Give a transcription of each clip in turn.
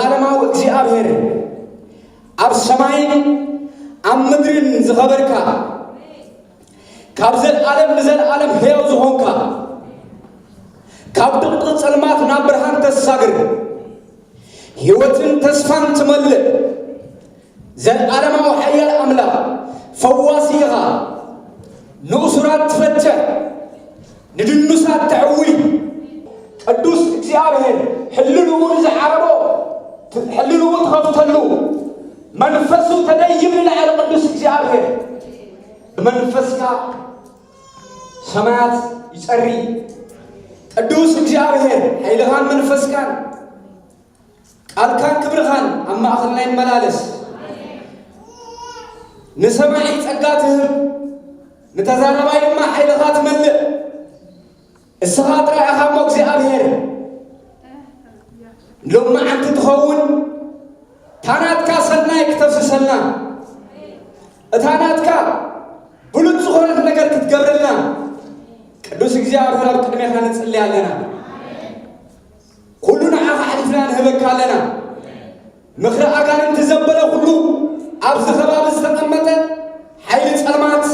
ዓለማዊ እግዚኣብሔር፣ ኣብ ሰማይን ኣብ ምድርን ዝኸበርካ፣ ካብ ዘለዓለም ንዘለዓለም ሕያው ዝኾንካ፣ ካብ ድቕድቕ ጸልማት ናብ ብርሃን ተሳግር፣ ህይወትን ተስፋን ትመልእ፣ ዘለዓለማዊ ሓያል ኣምላኽ፣ ፈዋሲ ኢኻ። ንእሱራት ትፈትሕ፣ ንድኑሳት ተዕዊ። ቅዱስ እግዚኣብሔር፣ ሕልንኡ ንዝዓረቦ፣ ሕልንኡ ትኸፍተሉ፣ መንፈሱ ተደይብ ንላዕሊ። ቅዱስ እግዚኣብሔር፣ ብመንፈስካ ሰማያት ይጸሪ። ቅዱስ እግዚኣብሔር፣ ሓይልኻን መንፈስካን፣ ቃልካን ክብርኻን ኣብ ማእኸልና ይመላለስ። ንሰማዒ ጸጋ ትህብ፣ ንተዛራባይ ድማ ሓይልኻ ትመልእ። እስኻ ጥራይ ኢኻ እሞ እግዚኣብሔር። ሎማዓንቲ ትኸውን፣ እታ ናትካ ሰናይ ክተፍስሰልና፣ እታ ናትካ ብሉጽ ዝኾነት ነገር ክትገብረልና፣ ቅዱስ እግዚኣብሔር፣ ኣብ ቅድሜኻ ንጽሊ ኣለና። ኩሉ ንዓኻ ኣሕሊፍና ንህበካ ኣለና። ምኽሪ ኣጋንንቲ ዘበለ ኩሉ፣ ኣብዚ ከባቢ ዝተቐመጠ ሓይሊ ጸልማት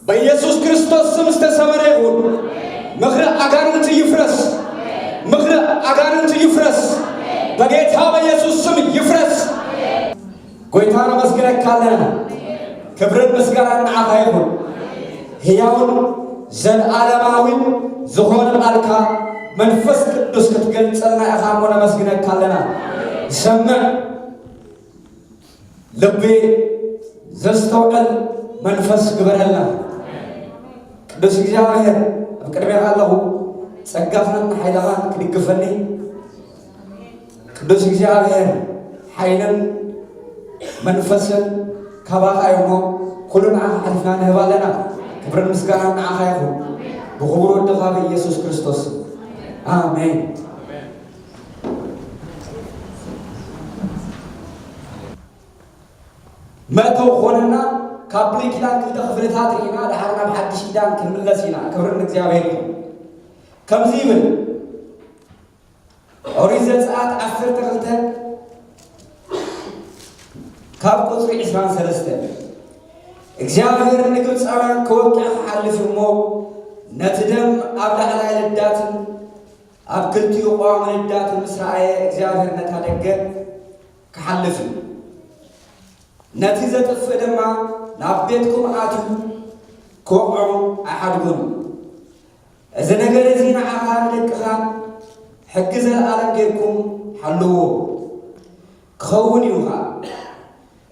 በኢየሱስ ክርስቶስ ስም ዝተሰበረ ይኹን። ምኽሪ ኣጋንንቲ ይፍረስ። ምኽሪ ኣጋንንቲ ይፍረስ። በጌታ በኢየሱስ ስም ይፍረስ። ጎይታ ነመስግነካ ኣለና። ክብርን ምስጋናን ንዓኻ ይኹን። ህያውን ዘለዓለማዊን ዝኾነ ቃልካ መንፈስ ቅዱስ ክትገልጸልና ኢኻ እሞ ነመስግነካ ኣለና። ዝሰምዕ ልቢ ዘስተውዕል መንፈስ ግበረልና። ቅዱስ እግዚኣብሔር፣ ኣብ ቅድሜኻ ኣለኹ። ጸጋኻን ሓይልኻን ክድግፈኒ። ቅዱስ እግዚኣብሔር፣ ሓይልን መንፈስን ካባኻ እዩ እሞ፣ ኩሉ ንዓኻ ሓሊፍና ንህብ ኣለና። ክብርን ምስጋናን ንዓኻ ይኹን፣ ብኽቡር ወድኻ ብኢየሱስ ክርስቶስ። ኣሜን። መእተዊ ክኾነና፣ ካብ ብሉይ ኪዳን ክልተ ክፍልታት ርኢና፣ ደሓር ናብ ሓድሽ ኪዳን ክንምለስ ኢና። ክብሪ ንእግዚኣብሔር ይኹን። ከምዚ ይብል፣ ኦሪት ዘጸኣት ዓሰርተ ክልተ ካብ ቁጽሪ ዕስራን ሰለስተን፣ እግዚኣብሔር ንግብፃውያን ክወቅዕ ክሓልፍ እሞ፣ ነቲ ደም ኣብ ላዕላይ ልዳትን ኣብ ክልቲኡ ቀዋሚ ልዳትን ምስ ረኣየ፣ እግዚኣብሔር ነታ ደገ ክሓልፍ እዩ። ነቲ ዘጥፍእ ድማ ናብ ቤትኩም ኣትዩ ክወቕዖም ኣይሓድጎን እዩ። እዚ ነገር እዚ ንዓኻ ንደቅኻን ሕጊ ዘለኣለም ጌርኩም ሓልዎ። ክኸውን እዩ ኸዓ።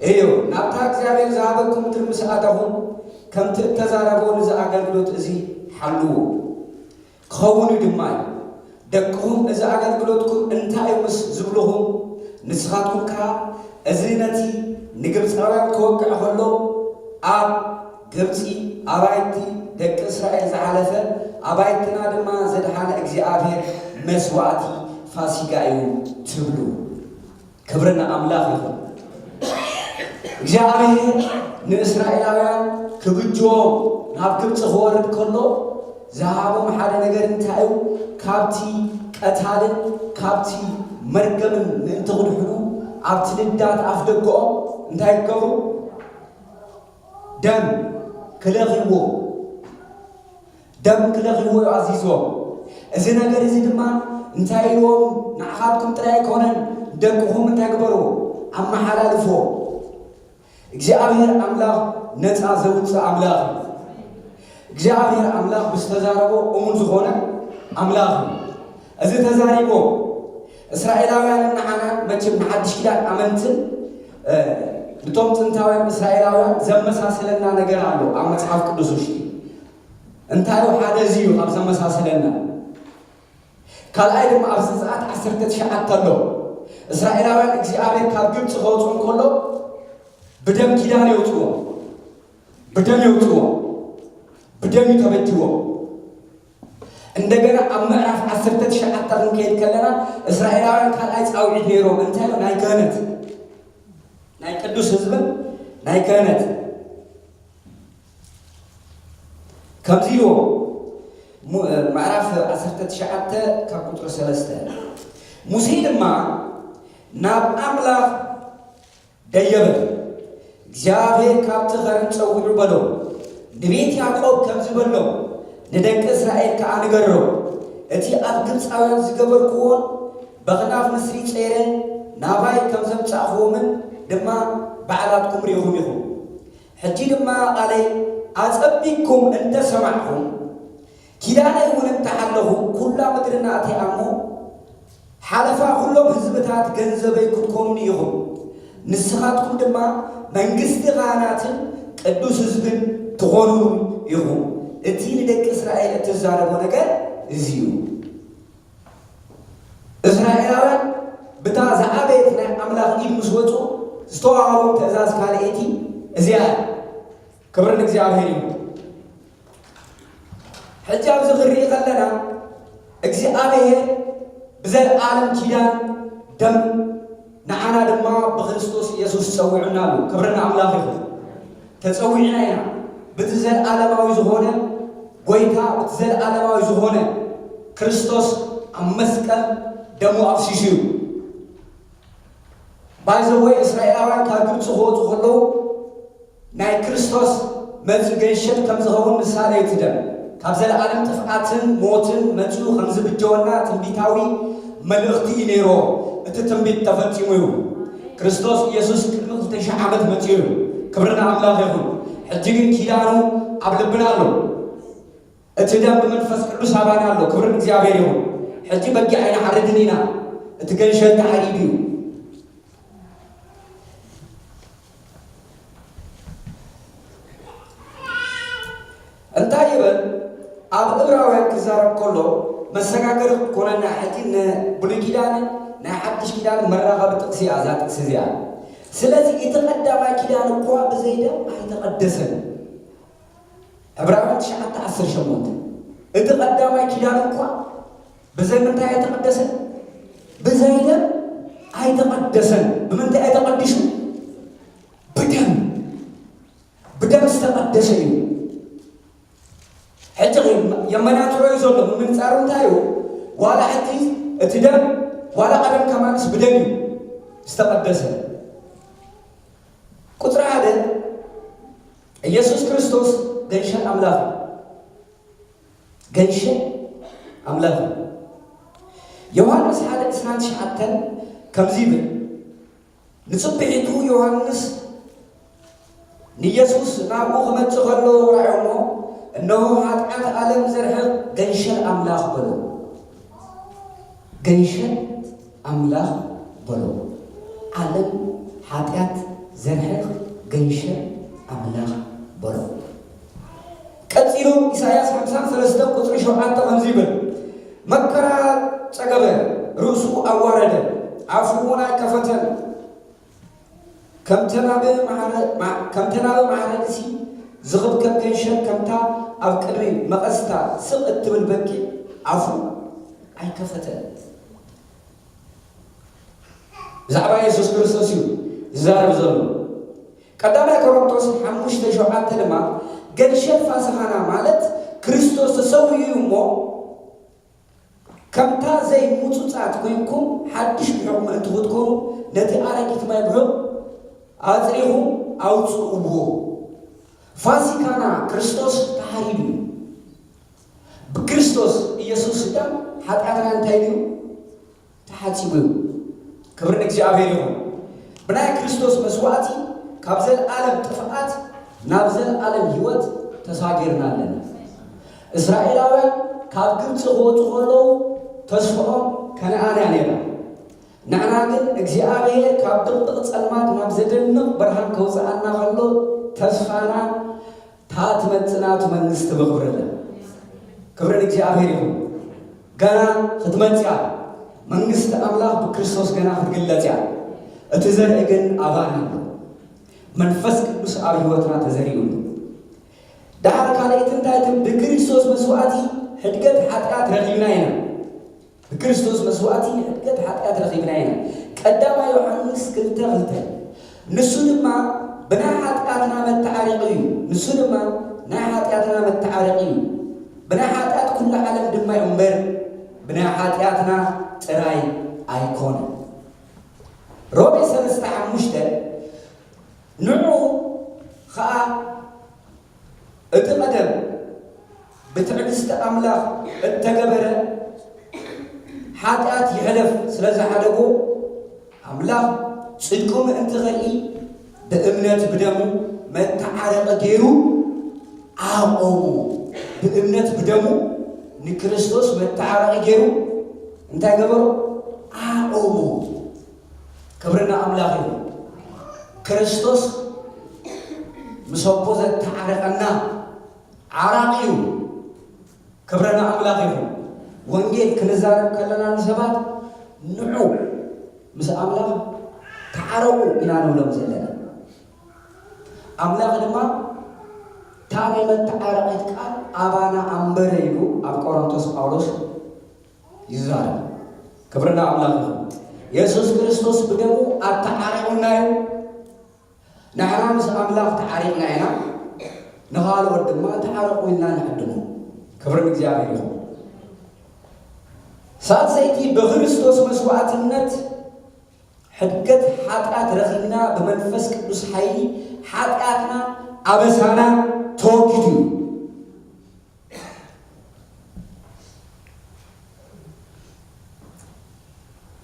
እዮ፣ ናብታ እግዚኣብሔር ዝሃበኩም ምድሪ ምስ ኣተኹም፣ ከምቲ እተዛረቦ ነዚ ኣገልግሎት እዚ ሓልዎ። ክኸውን እዩ ድማ እዩ። ደቅኹም እዚ ኣገልግሎትኩም እንታይ እዩ ምስ ዝብልኹም፣ ንስኻትኩም ከኣ እዚ ነቲ ንግብፃውያን ክወቅዕ ከሎ ኣብ ግብፂ ኣባይቲ ደቂ እስራኤል ዝሓለፈ፣ ኣባይትና ድማ ዘድሓነ እግዚኣብሔር መስዋእቲ ፋሲጋ እዩ ትብሉ። ክብሪ ንኣምላኽ ይኹን። እግዚኣብሔር ንእስራኤላውያን ክብጅዎም ናብ ግብፂ ክወርድ ከሎ ዝሃቦም ሓደ ነገር እንታይ እዩ? ካብቲ ቀታልን ካብቲ መርገምን ምእንቲ ክድሕኑ ኣብቲ ልዳት ኣፍ ደገኦም እንታይ ክገብሩ? ደም ክለኽይዎ፣ ደም ክለኽይዎ እዩ ኣዚዝዎም። እዚ ነገር እዚ ድማ እንታይ ኢልዎም? ንዓኻትኩም ጥራይ ኣይኮነን፣ ደቅኹም እንታይ ግበርዎ? ኣመሓላልፍዎ። እግዚኣብሔር ኣምላኽ ነፃ ዘውፅእ ኣምላኽ እዩ። እግዚኣብሔር ኣምላኽ ብዝተዛረቦ እሙን ዝኾነ ኣምላኽ እዩ። እዚ ተዛሪቦ እስራኤላውያንን ንዓናን፣ መቸም ንሓድሽ ኪዳን ኣመንትን፣ እ፣ ንቶም ጥንታውያን እስራኤላውያን ዘመሳስለና ነገር ኣሎ ኣብ መጽሓፍ ቅዱስ ውሽጢ። እንታይ ሓደ እዚ እዩ ካብ ዘመሳስለና። ካልኣይ ድማ ኣብ ዘጸኣት ዓሰርተ ትሽዓተ ኣሎ። እስራኤላውያን እግዚኣብሔር ካብ ግብፂ ከውፅኦም ከሎ ብደም ኪዳን የውፅዎም። ብደም የውፅዎም። ብደም እዩ ተበጅዎም። እንደገና ኣብ ምዕራፍ ዓሰርተ ትሽዓተ ክንከይድ ከለና እስራኤላውያን ካልኣይ ጻውዒት ነይሮም። እንታይ እዩ? ናይ ክህነት፣ ናይ ቅዱስ ህዝብን ናይ ክህነት። ከምዚ ኢልዎ፣ ሙ-፣ ምዕራፍ ዓሰርተ ትሽዓተ ካብ ቁጽሪ ሰለስተ፣ ሙሴ ድማ ናብ ኣምላኽ ደየበ። እግዚኣብሔር ካብቲ ኸረን ጸዊዑ በሎ፣ ንቤት ያዕቆብ ከምዚ በሎ፣ ንደቂ እስራኤል ከኣ ንገሮ፣ እቲ ኣብ ግብጻውያን ዝገበርክዎን በኽናፍ ምስሪ ጸይረ ናባይ ከም ዘምጻእክዎምን ድማ ባዕላትኩም ርኢኹም ኢኹም። ሕጂ ድማ ቃለይ ኣጸቢቅኩም እንተ ሰማዕኹም፣ ኪዳነይ እውን እንተ ሓለኹ፣ ኩላ ምድርና እቲኣ እሞ ሓለፋ ኩሎም ህዝብታት ገንዘበይ ክትኮኑኒ ኢኹም። ንስኻትኩም ድማ መንግስቲ ካህናትን ቅዱስ ህዝብን ትኾኑኒ ኢኹም። እቲ ንደቂ እስራኤል እትዛረቦ ነገር እዚ እዩ። እስራኤላውያን ብታ ዝዓበየት ናይ ኣምላኽ ኢድ ምስ ወጹ፣ ዝተዋህቦም ትእዛዝ ካልኣይቲ እዚኣ እያ። ክብሪ ንእግዚኣብሔር እዩ። ሕጂ ኣብዚ ክንርኢ ከለና፣ እግዚኣብሔር ብዘለኣለም ኪዳን ደም ንዓና ድማ ብክርስቶስ ኢየሱስ ጸዊዑና ኣሎ። ክብሪ ንኣምላኽ ይኹን። ተጸዊዕና ኢና። በቲ ዘለኣለማዊ ዝኾነ ጎይታ፣ በቲ ዘለኣለማዊ ዝኾነ ክርስቶስ ኣብ መስቀል ደሙ ኣፍሲሱ እዩ። ባይዘወይ እስራኤላውያን ካብ ግብፂ ክወፁ ከለዉ ናይ ክርስቶስ መፂ ገንሸል ከም ዝኸውን ምሳሌ እዩ እቲ ደም። ካብ ዘለኣለም ጥፍኣትን ሞትን መፂኡ ከም ዝብጀወና ትንቢታዊ መልእኽቲ እዩ ነይርዎ። እቲ ትንቢት ተፈፂሙ እዩ። ክርስቶስ ኢየሱስ ቅድሚ ክልተ ሺሕ ዓመት መፂኡ እዩ። ክብሪ ንኣምላኽ ይኹን። ሕጂ ግን ኪዳኑ ኣብ ልብና ኣሎ። እቲ ደም ብመንፈስ ቅዱስ ኣባና ኣሎ። ክብሪ ንእግዚኣብሔር ይኹን። ሕጂ በጊዕ ኣይንሓርድን ኢና። እቲ ገንሸል ተሓሪዱ እዩ። እንታይ ይብል? ኣብ ዕብራውያን ክዛረብ ከሎ መሰጋገሪ ክትኮነና ሕጂ ንብሉይ ኪዳንን ናይ ሓድሽ ኪዳን መራኸቢ ጥቕሲ እያ እዛ ጥቕሲ እዚኣ። ስለዚ እቲ ቀዳማይ ኪዳን እኳ ብዘይ ደም ኣይተቐደሰን። ዕብራውያን ትሽዓተ ዓሰርተ ሸሞንተ። እቲ ቀዳማይ ኪዳን እኳ ብዘይ ምንታይ ኣይተቐደሰን? ብዘይ ደም ኣይተቐደሰን። ብምንታይ ኣይተቐዲሱ? ብደም። ብደም ዝተቐደሰ እዩ። ሕጂ የመናትሮ እዩ ዘሎ። ምምንጻሩ እንታይ እዩ? ዋላ ሕጂ እቲ ደም፣ ዋላ ቀደም ከማንስ ብደም እዩ ዝተቐደሰ። ቁጽሪ ሓደ፣ ኢየሱስ ክርስቶስ ገንሸል ኣምላኽ እዩ። ገንሸል ኣምላኽ እዩ። ዮሃንስ ሓደ ዕስራን ትሽዓተን ከምዚ ይብል፣ ንጽብሒቱ ዮሃንስ ንየሱስ ናብኡ ክመጽእ ከሎ ረኣዮሞ፣ እነሆ፣ ሓጢኣት ዓለም ዘርሕቕ ገንሸል ኣምላኽ በሎ። ገንሸል ኣምላኽ በሎ። ዓለም ሓጢኣት ዘርሕቕ ገንሸል ኣምላኽ በሎ። ቀጺሉ ኢሳይያስ ሓምሳን ሰለስተን ቁጽሪ ሸውዓተ ከምዚ ይብል፣ መከራ ጸገበ፣ ርእሱ ኣዋረደ፣ ኣፉ እውን ኣይከፈተን። ከም ተናበ ማዕረ-፣ ማ-፣ ከም ተናበ ማዕረድሲ ዝኽብከብ ገንሸል፣ ከምታ ኣብ ቅድሚ መቐስታ ስቕ እትብል በጊዕ ኣፉ ኣይከፈተን። ብዛዕባ የሱስ ክርስቶስ እዩ ዝዛረብ ዘሎ። ቀዳማይ ቆሮንቶስ ሓሙሽተ ሸውዓተ ድማ፣ ገንሸል ፋስኻና ማለት ክርስቶስ ተሰዊኡ እዩ እሞ፣ ከምታ ዘይምጹጻት ኮይንኩም ሓድሽ ብሑቕ ምእንቲ ክትኮኑ፣ ነቲ ኣረጊት ማይ ብሑቕ ኣጽሪኹም ኣውጽእዎ። ፋሲካና ክርስቶስ ተሓሪዱ እዩ። ብክርስቶስ ኢየሱስ ደም ሓጢኣትና እንታይ እዩ? ተሓጺቡ እዩ። ክብሪ ንእግዚኣብሔር ይኹን። ብናይ ክርስቶስ መስዋእቲ ካብ ዘለኣለም ጥፍኣት ናብ ዘለኣለም ህይወት ተሳጊርና ኣለና። እስራኤላውያን ካብ ግብጺ ክወጹ ከለዉ ተስፍኦም ከነኣን እያ ነይራ። ንሕና ግን እግዚኣብሔር ካብ ድቕድቕ ጸልማት ናብ ዘደንቕ ብርሃን ከውጽኣና ከሎ ተስፋና እታ ትመጽእ ናቱ መንግስቲ ብኽብሪ ኣላ። ክብሪ ንእግዚኣብሔር ይኹን። ገና ክትመጽእ እያ። መንግስቲ ኣምላኽ ብክርስቶስ ገና ክትግለጽ እያ። እቲ ዘርኢ ግን ኣባና ኣሎ። መንፈስ ቅዱስ ኣብ ህይወትና ተዘሪኡ ኣሎ። ደሓር ካልኣይቲ እንታይ ትብል? ብክርስቶስ መስዋእቲ ሕድገት ሓጢኣት ረኺብና ኢና። ብክርስቶስ መስዋእቲ ሕድገት ሓጢኣት ረኺብና ኢና። ቀዳማይ ዮሃንስ ክልተ ክልተ። ንሱ ድማ ብናይ ሓጢኣትና መተዓረቂ እዩ። ንሱ ድማ ናይ ሓጢኣትና መተዓረቂ እዩ። ብናይ ሓጢኣት ኩሉ ዓለም ድማ እዩ እምበር፣ ብናይ ሓጢኣትና ጥራይ ኣይኮነን። ሮሜ ሰለስተ ሓሙሽተ ንዑ ኸኣ እቲ ቐደም ብትዕግስቲ ኣምላኽ እተገበረ ሓጢኣት ይሕለፍ ስለ ዝሓደጎ፣ ኣምላኽ ጽድቁ ምእንቲ ኸርኢ ብእምነት ብደሙ መተዓረቒ ገይሩ ኣቖሞ። ብእምነት ብደሙ ንክርስቶስ መተዓረቒ ገይሩ እንታይ ገበሮ? ኣቖሞ። ክብርና ኣምላኽ ይኹን። ክርስቶስ ምስ ኣቦ ዘተዓረቐና ዓራቒ እዩ። ክብርና ኣምላኽ ይኹን። ወንጌል ክንዛረብ ከለና ንሰባት ንዑ ምስ ኣምላኽ ተዓረቑ ኢና ንብሎም ዘለና። ኣምላኽ ድማ እታ ናይ መተዓረቒት ቃል ኣባና ኣንበረ ኢሉ ኣብ ቆሮንቶስ ጳውሎስ ይዛረብ። ክብርና ኣምላኽ ይኹን። የሱስ ክርስቶስ ብደሙ ኣተዓሪቑና እዩ። ንሕና ምስ ኣምላኽ ተዓሪቕና ኢና፣ ንኻልኦት ድማ ተዓረቑ ኢልና ንዕድሞ። ክብሪ ንእግዚኣብሔር ይኹን። ሳልሰይቲ ብክርስቶስ መስዋዕትነት ሕድገት ሓጢኣት ረኺብና ብመንፈስ ቅዱስ ሓይሊ ሓጢኣትና ኣበሳና ተወጊዱ እዩ።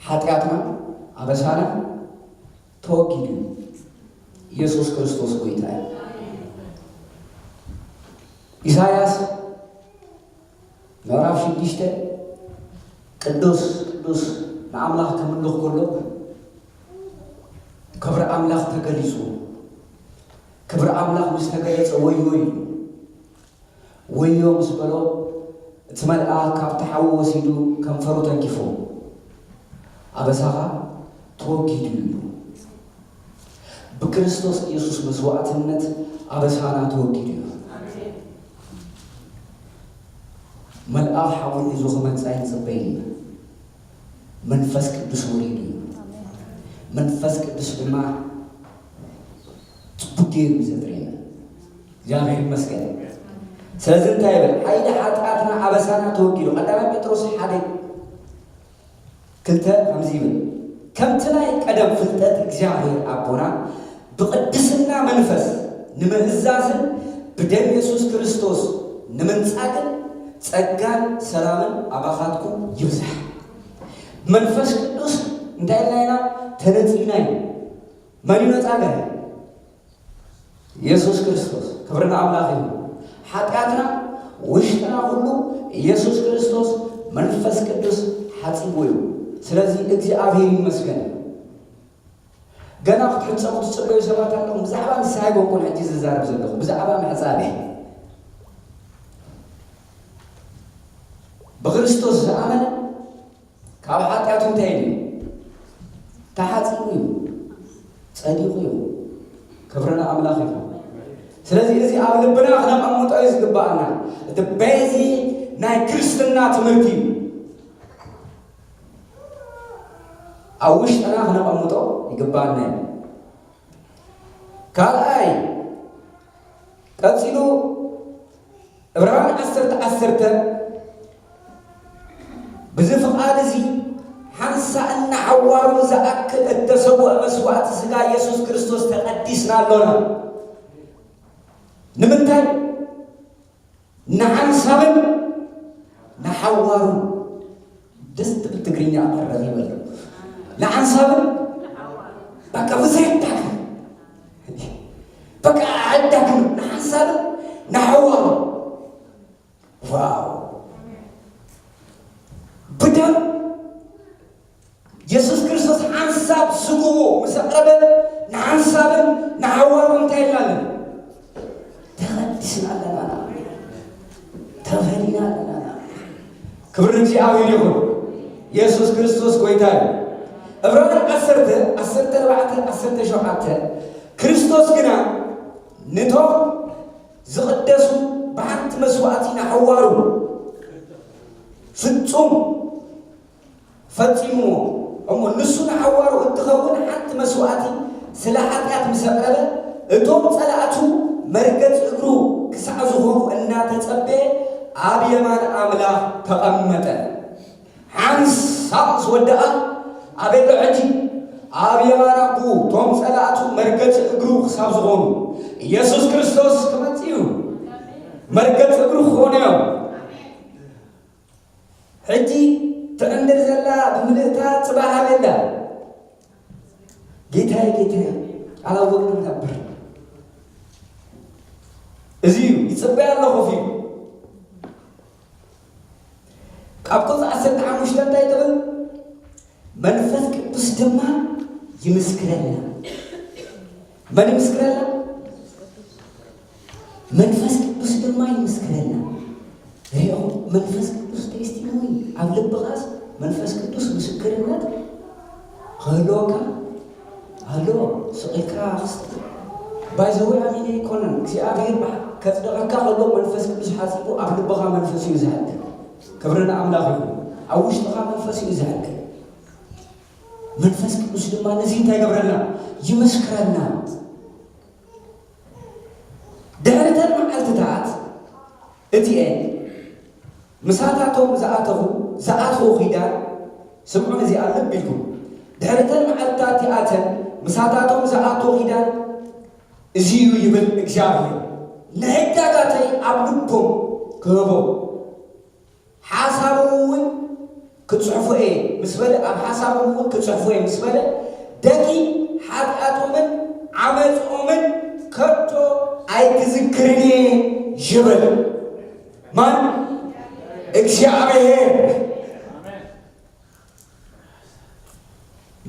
ሓጢኣትና ኣበሳና ተወጊዱ እዩ። ኢየሱስ ክርስቶስ ጎይታ እዩ። ኢሳያስ ምዕራፍ ሽዱሽተ ቅዱስ ቅዱስ ንኣምላኽ ከምልኽ ከሎ ክብሪ ኣምላኽ ተገሊጹ። ክብሪ ኣምላኽ ምስ ተገለጸ ወዮ ኢሉ። ወዮ ምስ በሎ እቲ መልኣኽ ካብቲ ሓዊ ወሲዱ ከንፈሩ ተንኪፎ ኣበሳኻ ተወጊዱ እዩ። ብክርስቶስ ኢየሱስ መስዋዕትነት ኣበሳና ተወጊዱ እዩ። መልኣኽ ሓዊ ሒዙ ክመጽእ ኣይንጽበይን ኢና። መንፈስ ቅዱስ ወሪዱ እዩ። መንፈስ ቅዱስ ድማ ጽቡቅ ገይሩ እዩ ዘጥርየና። እግዚኣብሔር ይመስገን። ስለዚ እንታይ ይብል? ሓይሊ ሓጢኣትና ኣበሳና ተወጊዱ። ቀዳማይ ጴጥሮስ ሓደ ክልተ ከምዚ ይብል፣ ከምቲ ናይ ቀደም ፍልጠት እግዚኣብሔር ኣቦና ብቕድስና መንፈስ ንምእዛዝን ብደም የሱስ ክርስቶስ ንምንጻግን ጸጋን ሰላምን ኣባኻትኩም ይብዛሕ። መንፈስ ቅዱስ እንታይ ኢልና ኢና? ተነጺግና ኢና። መን እዩ ነጻጋይ? የሱስ ክርስቶስ። ክብሪ ንኣምላኽ ይኹን። ሓጢኣትና፣ ውሽጥና ኩሉ የሱስ ክርስቶስ መንፈስ ቅዱስ ሓጺብዎ እዩ። ስለዚ እግዚኣብሔር ይመስገን። ገና ክትሕጸቡ ትጽበዩ ሰባት ኣለኹም። ብዛዕባ ንስሓ ኣይኮንኩን ሕጂ ዝዛረብ ዘለኹ፣ ብዛዕባ ምሕጻብ እየ። ብክርስቶስ ዝኣመነ ካብ ሓጢኣቱ እንታይ ኢሉ እዩ? ተሓጺቡ እዩ፣ ጸዲቑ እዩ። ክብሪ ንኣምላኽ ይኹን። ስለዚ እዚ ኣብ ልብና ክነቐምጦ እዩ ዝግባኣና። እቲ ቤዚ ናይ ክርስትና ትምህርቲ እዩ። ኣብ ውሽጥና ክነቐምጦ ይግባኣና እዩ። ካልኣይ ቀጺሉ ዕብራውያን ዓሰርተ ዓሰርተ ብዚ ፍቓድ እዚ ሓንሳእ ንሓዋሩ ዝኣክል እተሰውአ መስዋእቲ ስጋ የሱስ ክርስቶስ ተቐዲስና ኣሎና። ንምንታይ? ንሓንሳብን ንሓዋሩን። ደስ ትብል ትግርኛ ረኺበ ኣለኹ። ንሓንሳብን በቃ ብዘይ ኣዳግም በቃ ኣዳግም ንሓንሳብን ንሓዋሩን። ዋው! ብደም የሱስ ክርስቶስ ሓንሳብ ስግኡ ምስ ኣቕረበ ንሓንሳብን ንሓዋሩን እንታይ ኢልና ኣለና? ተቐዲስና ኣለና። ተፈሊና ኣለና። ክብሪ ንእግዚኣብሔር ይኹን። የሱስ ክርስቶስ ጎይታ እዩ። ዕብራውያን ዓሰርተ፣ ዓሰርተ ኣርባዕተ፣ ዓሰርተ ሸውዓተ፣ ክርስቶስ ግና ነቶም ዝቕደሱ ብሓንቲ መስዋእቲ ንሓዋሩ ፍጹም ፈጺምዎ። እሞ ንሱ ንሓዋሩ እትኸውን ሓንቲ መስዋእቲ ስለ ሓጢኣት ምስ ኣቕረበ፣ እቶም ጸላእቱ መርገጽ እግሩ ክሳዕ ዝኾኑ እናተጸበየ ኣብ የማን ኣምላኽ ተቐመጠ። ሓንሳብ ምስ ወደኣ ኣበይ ኣሎ ሕጂ? ኣብ የማን ኣቦኡ እቶም ጸላእቱ መርገጺ እግሩ ክሳብ ዝኾኑ፣ ኢየሱስ ክርስቶስ ክመጽእ እዩ። መርገጺ እግሩ ክኾኑ እዮም። ሕጂ ትዕንድር ዘላ ብምልእታ ጽባሕ ኣበላ። ጌታዬ፣ ጌታዬ፣ ኣላወቅንም ነበር። እዚ እዩ፣ ይጽበያ ኣሎ ኮፍ ኢሉ። ካብ ቁጽሪ ዓሰርተ ሓሙሽተ እንታይ ትብል? መንፈስ ቅዱስ ድማ ይምስክረልና። መን ይምስክረልና? መንፈስ ቅዱስ ድማ ይምስክረልና። ሪኦም፣ መንፈስ ቅዱስ ቴስቲሞኒ ኣብ ልብኻስ መንፈስ ቅዱስ ምስክርነት ክህልወካ ኣሎ። ስቕ ኢልካ ክስተ-፣ ባይዘወይ ኣሚነ ኣይኮነን። እግዚኣብሔር ብሓ-፣ ከጽድቐካ ከሎ መንፈስ ቅዱስ ሓጺቡ ኣብ ልብኻ መንፈስ እዩ ዝሕድር። ክብሪ ንኣምላኽ ይኹን። ኣብ ውሽጥኻ መንፈስ እዩ ዝሕድር። መንፈስ ቅዱስ ድማ ነዚ እንታይ ይገብረልና? ይምስክረልና። ድሕሪ እተን መዓልትታት እቲኤን ምሳታቶም ዝኣተኹ፣ ዝኣትዎ ኪዳን፣ ስምዑ ነዚኣ ልብ ኢልኩም። ድሕሪ እተን መዓልትታት እቲኣተን ምሳታቶም ዝኣትዎ ኪዳን እዚ እዩ ይብል እግዚኣብሔር፣ ንሕግጋተይ ኣብ ልቦም ክህቦም፣ ሓሳቦም እውን ክጽሕፎ እየ ምስ በለ፣ ኣብ ሓሳቦም እውን ክጽሕፎ እየ ምስ በለ፣ ደጊም ሓጢኣቶምን ዓመጾምን ከቶ ኣይክዝክርን እየ ይብል። ማን? እግዚኣብሔር።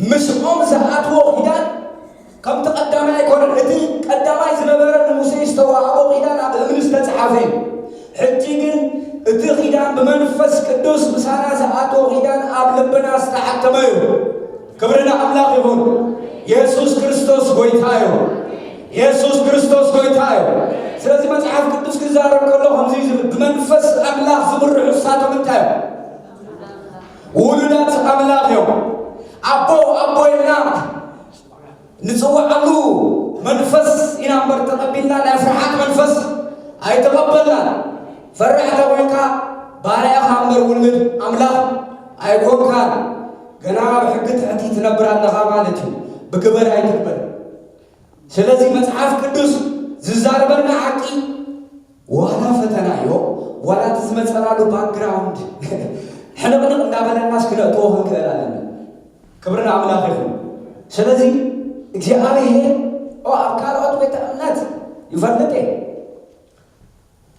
ምስኦም ዝኣትዎ ኪዳን ከምቲ ቀዳማይ ኣይኮነን። እቲ ቀዳማይ ዝነበረ ንሙሴ ዝተዋህቦ ኪዳን ኣብ እምኒ ዝተጻሕፈ እዩ። ሕጂ ግን እቲ ኪዳን ብመንፈስ ቅዱስ ምሳና ዝኣትዎ ኪዳን ኣብ ልብና ዝተሓተመ እዩ። ክብሪ ንኣምላኽ ይኹን። የሱስ ክርስቶስ ጎይታ እዩ። የሱስ ክርስቶስ ጎይታ እዩ። ስለዚ መጽሓፍ ቅዱስ ክዛረብ ከሎ ከምዚ እዩ ዝብል፣ ብመንፈስ ኣምላኽ ዝምርሑ ንሳቶም እንታይ እዮም? ውሉዳት ኣምላኽ እዮም። ኣቦ፣ ኣቦ ኢልና ንጽውዓሉ መንፈስ ኢና እምበር ተቐቢልና፣ ናይ ፍርሓት መንፈስ ኣይተቐበልናን። ፈራሕ ተኾይንካ ባርያ ኢኻ እምበር ውሉድ ኣምላኽ ኣይኮንካን። ገና ኣብ ሕጊ ትሕቲ ትነብር ኣለኻ ማለት እዩ። ብግበር ኣይትግበር። ስለዚ መጽሓፍ ቅዱስ ዝዛረበና ሓቂ ዋላ ፈተና እዮ፣ ዋላ እቲ ዝመጸናሉ ባክግራውንድ ሕንቕንቕ እንዳበለናስ ክነእትዎ ክንክእል ኣለና። ክብሪ ንኣምላኽ ይኹን። ስለዚ እግዚኣብሔር፣ ኦ፣ ኣብ ካልኦት ቤተ እምነት ይፈልጥ እየ፣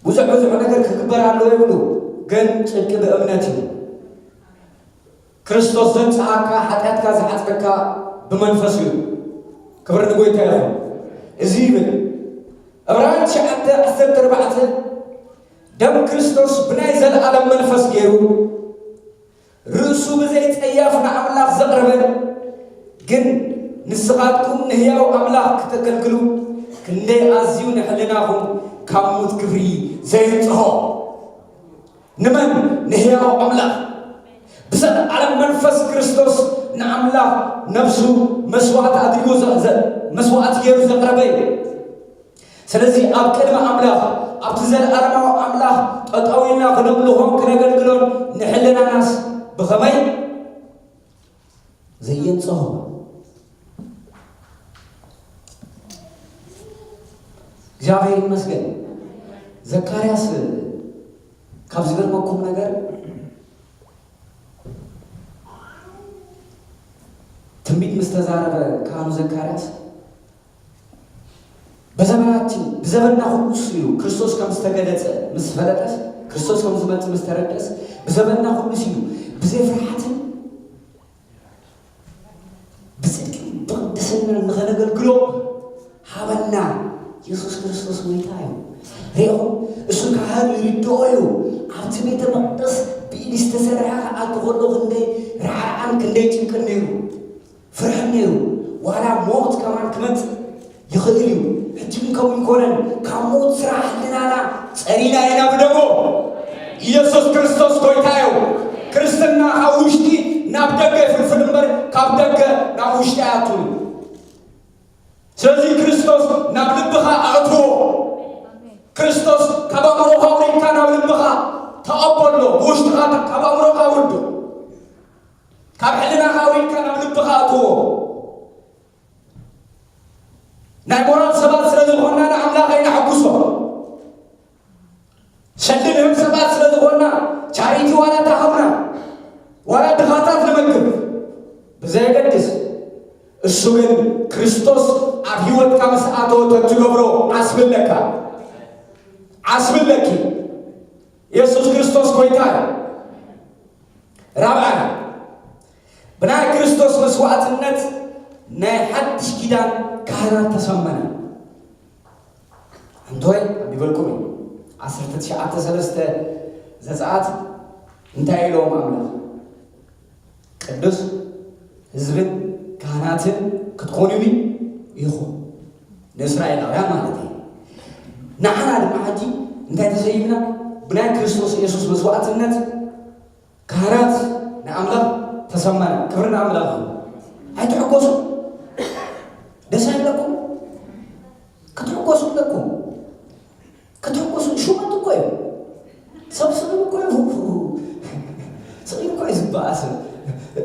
ብዙሕ ብዙሕ ነገር ክግበር ኣለዎ ይብሉ፣ ግን ጽድቂ ብእምነት እዩ። ክርስቶስ ዘንጽሃካ፣ ሓጢኣትካ ዝሓጽረካ ብመንፈስ እዩ። ክብሪ ንጎይታ ይኹን። እዚ ይብል ዕብራውያን ትሽዓተ ዓሰርተ ኣርባዕተ፣ ደም ክርስቶስ ብናይ ዘለኣለም መንፈስ ገይሩ ርእሱ ብዘይ ጸያፍ ንኣምላኽ ዘቕረበ፣ ግን ንስኻትኩም ንህያው ኣምላኽ ክተገልግሉ ክንደይ ኣዝዩ ንሕልናኹም ካብ ሙት ክብሪ ዘየንጽሆ። ንመን? ንህያው ኣምላኽ። ብዘለዓለም መንፈስ ክርስቶስ ንኣምላኽ ነብሱ መስዋዕቲ ኣድርጎ ዘ-፣ ዘ-፣ መስዋዕቲ ገይሩ ዘቕረበ እዩ። ስለዚ ኣብ ቅድሚ ኣምላኽ፣ ኣብቲ ዘለኣለማዊ ኣምላኽ ጠጠው ኢልና ክነምልኾን ክነገልግሎን ንሕልናናስ ብኸመይ ዘየንጽሆ? እግዚኣብሔር ይመስገን። ዘካርያስ ካብ ዝገርመኩም ነገር ትንቢት ምስ ተዛረበ ካህኑ ዘካርያስ በዘመናችን፣ ብዘበንና ኩሉስ ኢሉ ክርስቶስ ከም ዝተገለጸ ምስ ፈለጠስ፣ ክርስቶስ ከም ዝመጽእ ምስ ተረድአስ፣ ብዘበንና ኩሉስ ኢሉ ብዘይ ፍርሓትን ብጽድቂ ብቕድስና ንኸነገልግሎ ሃበና። የሱስ ክርስቶስ ጎይታ እዩ። ሪኢኹም፣ እሱ ካህን ይርድኦ እዩ። ኣብቲ ቤተ መቕደስ ብኢድ ዝተሰርሐ ክኣቱ ከሎ ክንደይ ራዕራዕን ክንደይ ጭንቅን ነይሩ። ፍርሒ ነይሩ። ዋላ ሞት ከማን ክመጽእ ይኽእል እዩ። ሕጂ ግን ከምኡ ይኮነን። ካብ ሞት ስራሕ ህልናና ጸሪና ኢና ብደሙ። ኢየሱስ ክርስቶስ ጎይታ እዩ። ክርስትና ካብ ውሽጢ ናብ ደገ ይፍልፍል እምበር ካብ ደገ ናብ ውሽጢ ኣይኣቱን። ስለዚ ክርስቶስ ናብ ልብኻ ኣእትዎ። ክርስቶስ ካብ ኣእምሮኻ ኣውሪድካ ናብ ልብኻ ተቐበሎ። ብውሽጥኻ ካብ ኣእምሮኻ ኣውርዶ። ካብ ሕልናኻ ኣውሪድካ ናብ ልብኻ ኣእትዎ። ናይ ሞራል ሰባት ስለ ዝኾንና ንኣምላኽ ኣይነሐጉሶ። ሰልዲ ንህብ ሰባት ስለ ዝኾንና ቻሪቲ ዋላ ተሃብና ዋላ ድኻታት ንመግብ ብዘየገድስ፣ እሱ ግን ክርስቶስ ኣብ ህይወትካ ምስ ኣተወ ተትገብሮ ዓስቢ ኣለካ፣ ዓስቢ ኣለኪ። የሱስ ክርስቶስ ጎይታ እዩ። ራብዓይ፣ ብናይ ክርስቶስ መስዋዕትነት ናይ ሓድሽ ኪዳን ካህናት ተሰመነ። እንቶይ ኣንቢበልኩም እዩ። ዓሰርተ ትሽዓተ ሰለስተ ዘጸኣት እንታይ ኢሎም ኣምላኽ? ቅዱስ ህዝብን ካህናትን ክትኾኑኒ ኢኹም። ንእስራኤላውያን ማለት እዩ። ንዓና ድማ ሕጂ እንታይ ተሰይምና? ብናይ ክርስቶስ የሱስ መስዋዕትነት ካህናት ንኣምላኽ ተሰመና። ክብሪ ንኣምላኽ እዩ። ኣይትሕጎሱ? ደስ ኣይብለኩም? ክትሕጎሱ ኣለኩም። ክትሕጎሱ ሹመት እኮ እዩ። ሰብ ስእሉ እኮ እዩ። ስእሉ እኮ እዩ ዝበኣስ።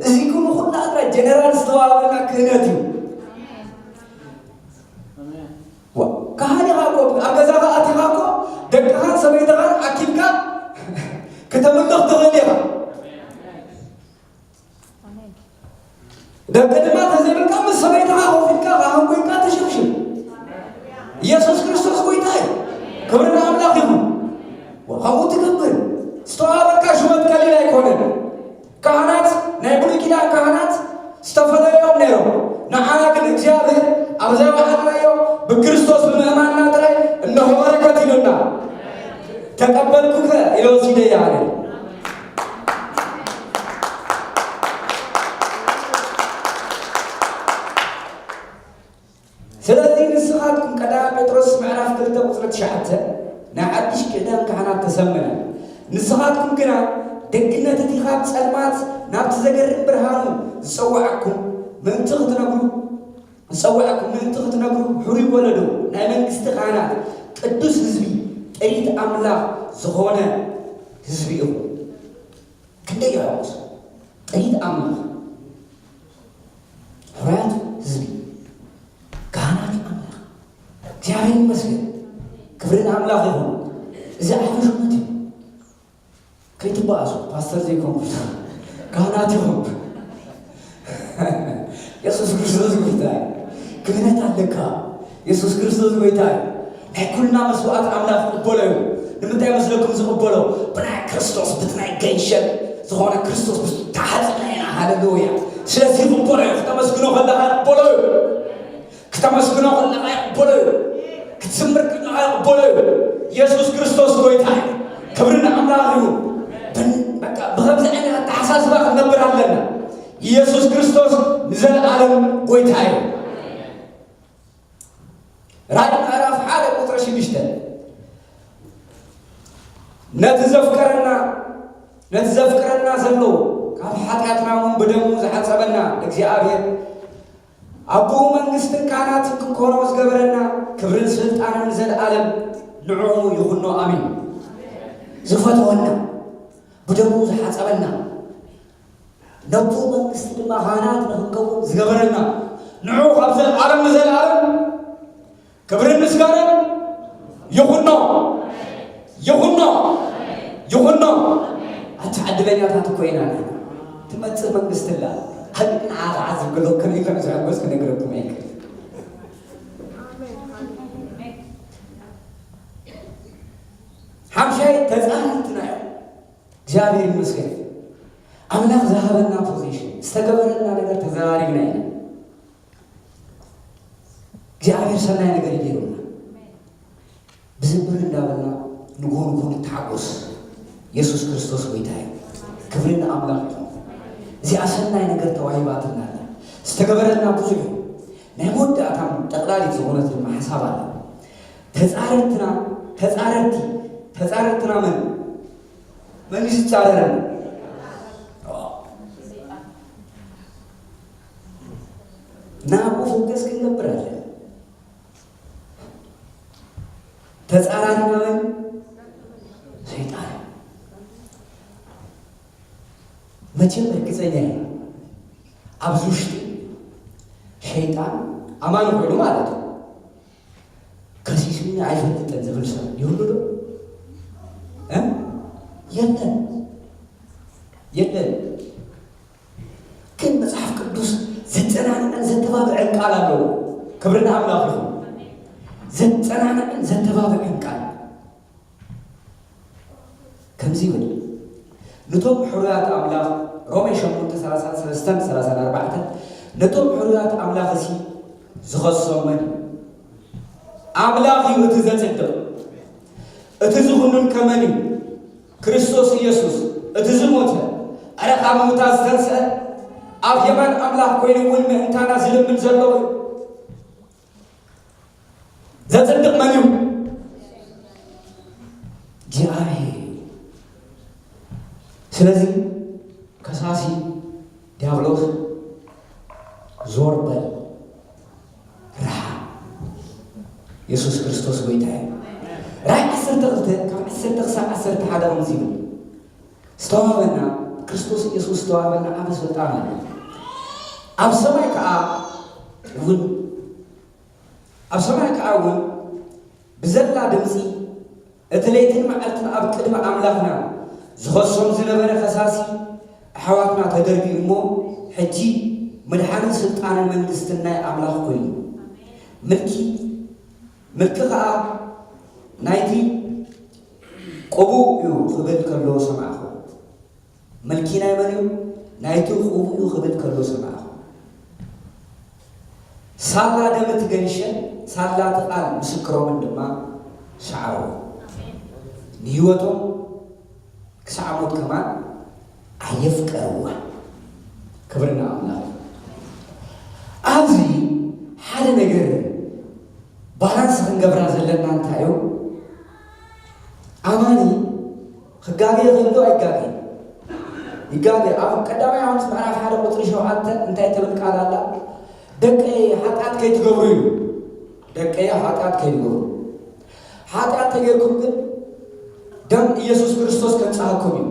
እዚ ኩሉ ኩሉ ኣጥራይ ጀነራል ዝተዋሃበና ክህነት እዩ። ዋ፣ ካህን ኢኻ እኮ፣ ኣብ ገዛኻ ኣቲኻ እኮ ደቅኻን ሰበይትኻን ኣኪብካ ክተምልኽ ትኽእል ኢኻ። ደቂ ድማ ተዘይብልካ ምስ ሰበይትኻ ኮፍ ኢልካ ካህን ኮይንካ ተሸብሽብ። ኢየሱስ ክርስቶስ ጎይታ እዩ። ክብሪ ንኣምላኽ ይኹን። ዋ፣ ከምኡ ትገብር። ዝተዋሃበካ ሹመት ቀሊል ኣይኮነን። ካህናት ናይ ብሉይ ኪዳን ካህናት ዝተፈላለዩ እዮም ነይሮም። ንዓና ግን እግዚኣብሔር ኣብ ዘይወዓልናዮ ብክርስቶስ ብምእማንና ጥራይ እነሆ በረከት ኢሉና። ተቀበልኩከ ኢለ ወሲደያ ኣለ። ስለዚ ንስኻትኩም፣ ቀዳማይ ጴጥሮስ ምዕራፍ ክልተ ቁጽሪ ትሽዓተ፣ ናይ ሓድሽ ኪዳን ካህናት ተሰመና። ንስኻትኩም ግና ደግነት እቲ ካብ ጸልማት ናብቲ ዘገርም ብርሃኑ ዝጸውዓኩም ምእንቲ ክትነግሩ፣ ዝጸውዓኩም ምእንቲ ክትነግሩ፣ ሕሩይ ወለዶ፣ ናይ መንግስቲ ካህናት፣ ቅዱስ ህዝቢ፣ ጥሪት ኣምላኽ ዝኾነ ህዝቢ ኢኹም። ክንደይ የሐጉስ! ጥሪት ኣምላኽ፣ ሕሩያት ህዝቢ፣ ካህናት ኣምላኽ። እግዚኣብሔር ይመስገን። ክብሪ ንኣምላኽ ይኹን። እዚ ዓቢ ሹመት እዩ። ከይትበኣሱ፣ ፓስተር ዘይኮንኩ፣ ካህናት ይኹን። የሱስ ክርስቶስ ጎይታ እዩ። ክህነት ኣለካ። የሱስ ክርስቶስ ጎይታ እዩ። ናይ ኩልና መስዋዕት ኣምላኽ ይቕበሎ እዩ። ንምንታይ መስለኩም ዝቕበሎ? ብናይ ክርስቶስ፣ ብቲ ናይ ገንሸል ዝኾነ ክርስቶስ ምስ ተሓጽብና ኢና። ሃሌሉያ። ስለዚ ይቕበሎ እዩ። ክተመስግኖ ከለኻ ይቕበሎ እዩ። ክተመስግኖ ከለኻ ይቕበሎ እዩ። ክትዝምር ከለኻ ይቕበሎ እዩ። የሱስ ክርስቶስ ጎይታ እዩ። ክብሪ ንኣምላኽ እዩ። ብን-፣ በቃ ብኸምዚ ዓይነት ኣተሓሳስባ ክንነብር ኣለና። ኢየሱስ ክርስቶስ ንዘለኣለም ጎይታ እዩ። ራእይ ምዕራፍ ሓደ ቁጽሪ ሽዱሽተ፣ ነቲ ዘፍቀረና፣ ነቲ ዘፍቅረና ዘሎ፣ ካብ ሓጢኣትና እውን ብደሙ ዝሓጸበና እግዚኣብሔር፣ ኣቦኡ መንግስትን ካህናትን ክንኮኖ ዝገበረና፣ ክብርን ስልጣንን ንዘለኣለም ንዕኡ ይኹኖ። ኣሜን። ዝፈተወና፣ ብደሙ ዝሓጸበና፣ ነቦ መንግስቲ ድማ ካህናት ንኽንከውን ዝገበረና፣ ንዑ ካብ ዘለዓለም ንዘለዓለም ክብርን ምስጋናን ይኹኖ፣ ይኹኖ፣ ይኹኖ። ኣቲ ዕድለኛታት እኮ ኢና ንሕና። ትመጽእ መንግስቲ ኣላ። ኣብ ንዓ ኸዓ ዝብሎ ከመይ ከም ዝሕጎስ ክነግረኩም ኣይክእል። ሓምሻይ ተጻረርትና እዮም። እግዚኣብሔር ይመስገን። ኣምላኽ ዝሃበና ፖዚሽን፣ ዝተገበረልና ነገር ተዘራሪብና ኢና። እግዚኣብሔር ሰናይ ነገር እዩ ገይሩልና። ብዝምር እንዳበልና ንጎ ንጎ ንተሓጎስ። የሱስ ክርስቶስ ጎይታ እዩ። ክብሪ ንኣምላኽ ይኹን። እዚኣ ሰናይ ነገር ተዋሂባትና ኣላ። ዝተገበረልና ብዙሕ እዩ። ናይ መወዳእታ ጠቕላሊት ዝኾነት ድማ ሓሳብ ኣላ። ተጻረርትና፣ ተጻረርቲ፣ ተጻረርትና መን? መን እዩ ዝጻረረና? ናብኡ ፎከስ ክንገብር ኣለና። ተጻራሪና መን? ሰይጣን። መቸም እርግጸኛ እየ፣ ኣብዚ ውሽጢ ሸይጣን ኣማኒ ኮይኑ ማለት እዩ። ኣይፈልጥን ዝብል ሰብ ይህሉ ዶ? እ? የለን፣ የለን። ግን መጽሓፍ ቅዱስ ዘጸናንዕን ዘተባብዕን ቃል ኣለዎ። ክብሪ ንኣምላኽ ይኹን። ዘጸናንዕን ዘተባብዕን ቃል ከምዚ ይብል፣ "ነቶም ሕሩያት ኣምላኽ"፣ ሮሜ ሸሞንተ ሰላሳ ሰለስተን ሰላሳን ኣርባዕተን፣ "ነቶም ሕሩያት ኣምላኽ እሲ ዝኸሶም መን እዩ? ኣምላኽ እዩ እቲ ዘጽድቕ፣ እቲ ዝኹንን ከ መን እዩ? ክርስቶስ ኢየሱስ፣ እቲ ዝሞተ፣ ኣረ ካብ ምውታት ዝተንስአ፣ ኣብ የማን ኣምላኽ ኮይኑ እውን ምእንታና ዝልምን ዘሎ እዩ። ዘጽድቕ መን እዩ? እግዚኣብሔር እዩ። ስለዚ ከሳሲ ዲያብሎስ ዞር በል፣ ርሓቕ። የሱስ ክርስቶስ ጎይታ እዩ። ራእይ ዓሰርተ ክልተ ካብ ዓሰርተ ክሳብ ዓሰርተ ሓደ ከምዚ ይብል፣ ዝተዋህበና፣ ክርስቶስ ኢየሱስ ዝተዋህበና ዓቢ ስልጣን ኣሎ። ኣብ ሰማይ ከኣ እውን፣ ኣብ ሰማይ ከኣ እውን ብዘላ ድምጺ እቲ ለይትን መዓልትን ኣብ ቅድሚ ኣምላኽና ዝኸሶም ዝነበረ ከሳሲ ኣሕዋትና ተደርቢዩ እሞ፣ ሕጂ ምድሓንን ስልጣንን መንግስትን ናይ ኣምላኽ ኮይኑ፣ ምልኪ፣ ምልኪ ኸኣ ናይቲ ቅቡእ እዩ ክብል ከሎ ሰማዕኹ። ምልኪ ናይ መን እዩ? ናይቲ ቅቡእ እዩ ክብል ከሎ ሰማዕኹ። ሳላ ደም እቲ ገንሸል፣ ሳላ እቲ ቃል ምስክሮምን ድማ ሰዓሩ። ንህይወቶም ክሳዕ ሞት ከማን ኣየፍቀርዋ። ክብሪ ንኣምላኽ። ኣብዚ ሓደ ነገር ባላንስ ክንገብራ ዘለና እንታይ እዩ? ኣማኒ ክጋገ ይኽእል ዶ ኣይጋገ? ይጋገ። ኣብ ቀዳማይ ዮሃንስ ምዕራፍ ሓደ ቁጽሪ ሸውዓተ እንታይ ትብል ቃል ኣላ? "ደቀይ፣ ሓጢኣት ከይትገብሩ" እዩ። "ደቀይ፣ ሓጢኣት ከይትገብሩ። ሓጢኣት ተጌርኩም ግን ደም ኢየሱስ ክርስቶስ ከንጽሃኩም እዩ።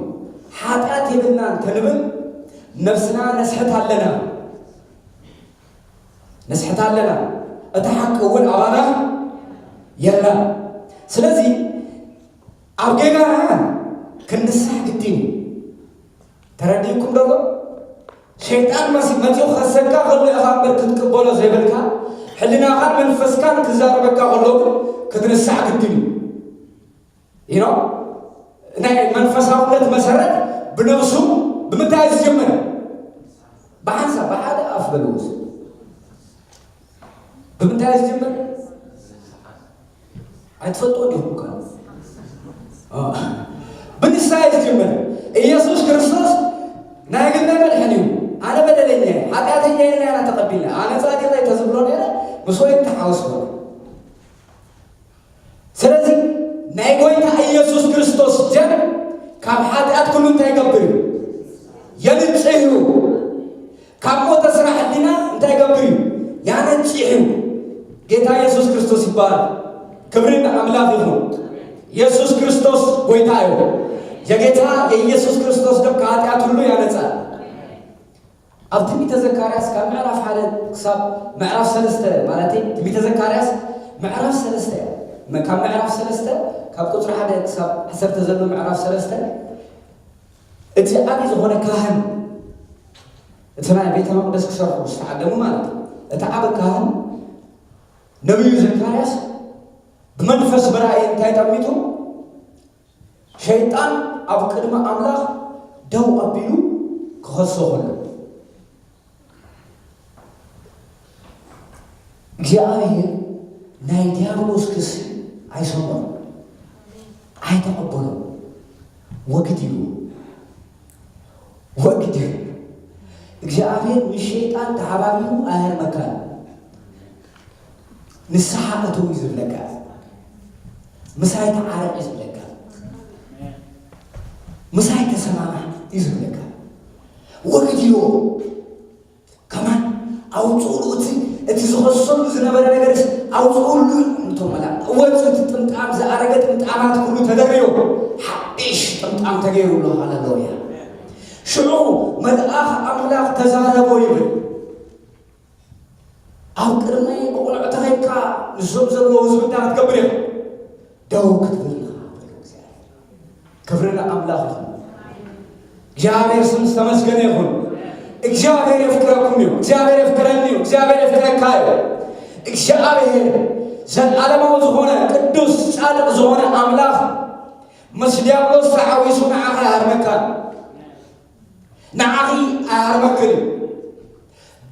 ሓጢኣት የብልናን ከንብል ነብስና ነስሕት ኣለና። ነስሕት ኣለና። እቲ ሓቂ እውን ኣባና የላን። ስለዚ ኣብ ጌጋና ክንንሳሕ ግድን እዩ። ተረዲእኩም ደሎ? ሸይጣን መሲ-፣ መጺኡ ክኸሰካ ከሎ ኢኻ እምበር ክትቅበሎ ዘይብልካ፣ ሕልናኻን መንፈስካን ክዛረበካ ከሎ ግን ክትንሳሕ ግድን እዩ። You know? ናይ መንፈሳውነት መሰረት ብነብሱ ብምንታይ እዩ ዝጅምር? ብሓንሳብ፣ ብሓደ ኣፍ በልዎ። ብምንታይ እዩ ዝጅምር? ኣይትፈልጥዎ ዲኹም ከ? ኦ። ብንስሓ እዩ ዝጅምር። ኢየሱስ ክርስቶስ ናይ ግለ መድሕን እዩ። ኣነ በደለኛ እየ፣ ሓጢኣተኛ እየ፣ ኢና ተቐቢልና። ኣነ ጻድቕ እየ ተዝብሎ ነይረ፣ ምስ ወይን ተሓወስ ኾነ። ስለዚ ናይ ጎይታ ኢየሱስ ክርስቶስ ደም ካብ ሓጢኣት ኩሉ እንታይ ይገብር እዩ? የንጽህ እዩ። ካብ ሞተ ስራሕ ሕሊና እንታይ ይገብር እዩ? ያነጽህ እዩ። ጌታ ኢየሱስ ክርስቶስ ይባረክ። ክብሪ ንኣምላኽ ይኹን። ኢየሱስ ክርስቶስ ጎይታ እዩ። የጌታ የኢየሱስ ክርስቶስ ደም ከኃጢአት ሁሉ ያነጻል። ኣብ ትንቢተ ዘካርያስ ካብ ምዕራፍ ሓደ ክሳብ ምዕራፍ ሰለስተ፣ ማለት ትንቢተ ዘካርያስ ምዕራፍ ሰለስተ እያ። መ-፣ ካብ ምዕራፍ ሰለስተ፣ ካብ ቁጽሪ ሓደ ክሳብ ዓሰርተ ዘሎ ምዕራፍ ሰለስተ፣ እቲ ዓቢ ዝኾነ ካህን፣ እቲ ናይ ቤተ መቕደስ ክሰርሑ ዝተዓደሙ ማለት እዩ። እቲ ዓቢ ካህን ነቢዩ ዘካርያስ ብመንፈስ ብራእይ እንታይ ጠሚቱ? ሸይጣን ኣብ ቅድሚ ኣምላኽ ደው ኣቢሉ ክኸሶ ከሎ፣ እግዚኣብሔር ናይ ዲያብሎስ ክሲ ኣይሰምዖን፣ ኣይተቐበሎን፣ ወግድ ኢሉ። ወግድ እዩ። እግዚኣብሔር ምስ ሸይጣን ተሓባቢሩ ኣየርመካን። ንስሓ እትው እዩ ዝብለካ። ምሳይ ተዓረቕ እዩ ዝብለካ። ምሳይ ተሰማማዕ እዩ ዝብለካ። ወግድ እዩ። ከማን ኣውፅኡሉ፣ እቲ፣ እቲ ዝኸሰሉ ዝነበረ ነገርስ ኣውፅኡሉ። እንቶም መላ ወፅ፣ እቲ ጥምጣም፣ ዝኣረገ ጥምጣማት ኩሉ ተደርብዮ፣ ሓድሽ ጥምጣም ተገይሩሉ። ሃሌሉያ። ሽዑ መልኣኽ ኣምላኽ ተዛረቦ ይብል። ኣብ ቅድመይ ብቕኑዕ ተኸይድካ ንዞም ዘለዉ ህዝቢ እንታይ ክትገብር ኢኻ? ደው ክትብል ኢኻ። ክብሪ ንኣምላኽ ይኹን። እግዚኣብሔር ስም ዝተመስገነ ይኹን። እግዚኣብሔር የፍቅረኩም እዩ። እግዚኣብሔር የፍቅረኒ እዩ። እግዚኣብሔር የፍቅረካ እዩ። እግዚኣብሔር ዘለዓለማዊ ዝኾነ ቅዱስ ጻድቕ ዝኾነ ኣምላኽ ምስ ዲያብሎስ ተሓዊሱ ንዓኻ ኣይሃርመካን። ንዓኺ ኣይሃርመክን እዩ።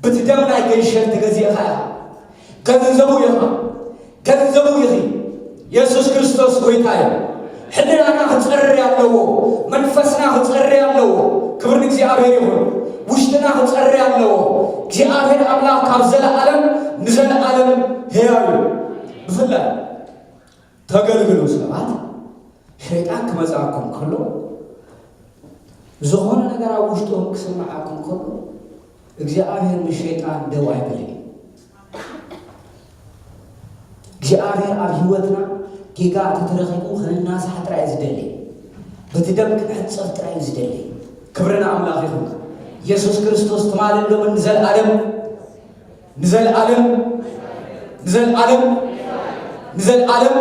ብቲ ደም ናይ ገንሸል ተገዚእኻ ኢኻ። ገንዘቡ ኢኻ። ገንዘቡ ኢኺ። የሱስ ክርስቶስ ጎይታ እዩ። ሕልናና ክጸሪ ኣለዎ። መንፈስና ክጸሪ ኣለዎ። ክብሪ ንእግዚኣብሔር ይኹን። ውሽጥና ክጸሪ ኣለዎ። እግዚኣብሔር ኣምላኽ ካብ ዘለዓለም ንዘለዓለም ህያው እዩ። ብፍላይ ተገልግሉ ሰባት፣ ሸይጣን ክመጽኣኩም ከሎ፣ ዝኾነ ነገር ኣብ ውሽጦም ክስምዓኩም ከሎ፣ እግዚኣብሔር ምስ ሸይጣን ደው ኣይበልን እዩ። እግዚኣብሔር ኣብ ህይወትና ጌጋ ተተረኺቡ ክንናሳሕ ጥራይ እዩ ዝደሊ። በቲ ደም ክንሕጸብ ጥራይ እዩ ዝደሊ። ክብሪ ንኣምላኽ ይኹን። የሱስ ክርስቶስ ትማልን ሎምን ንዘለኣለም፣ ንዘለኣለም፣ ንዘለኣለም፣ ንዘለኣለም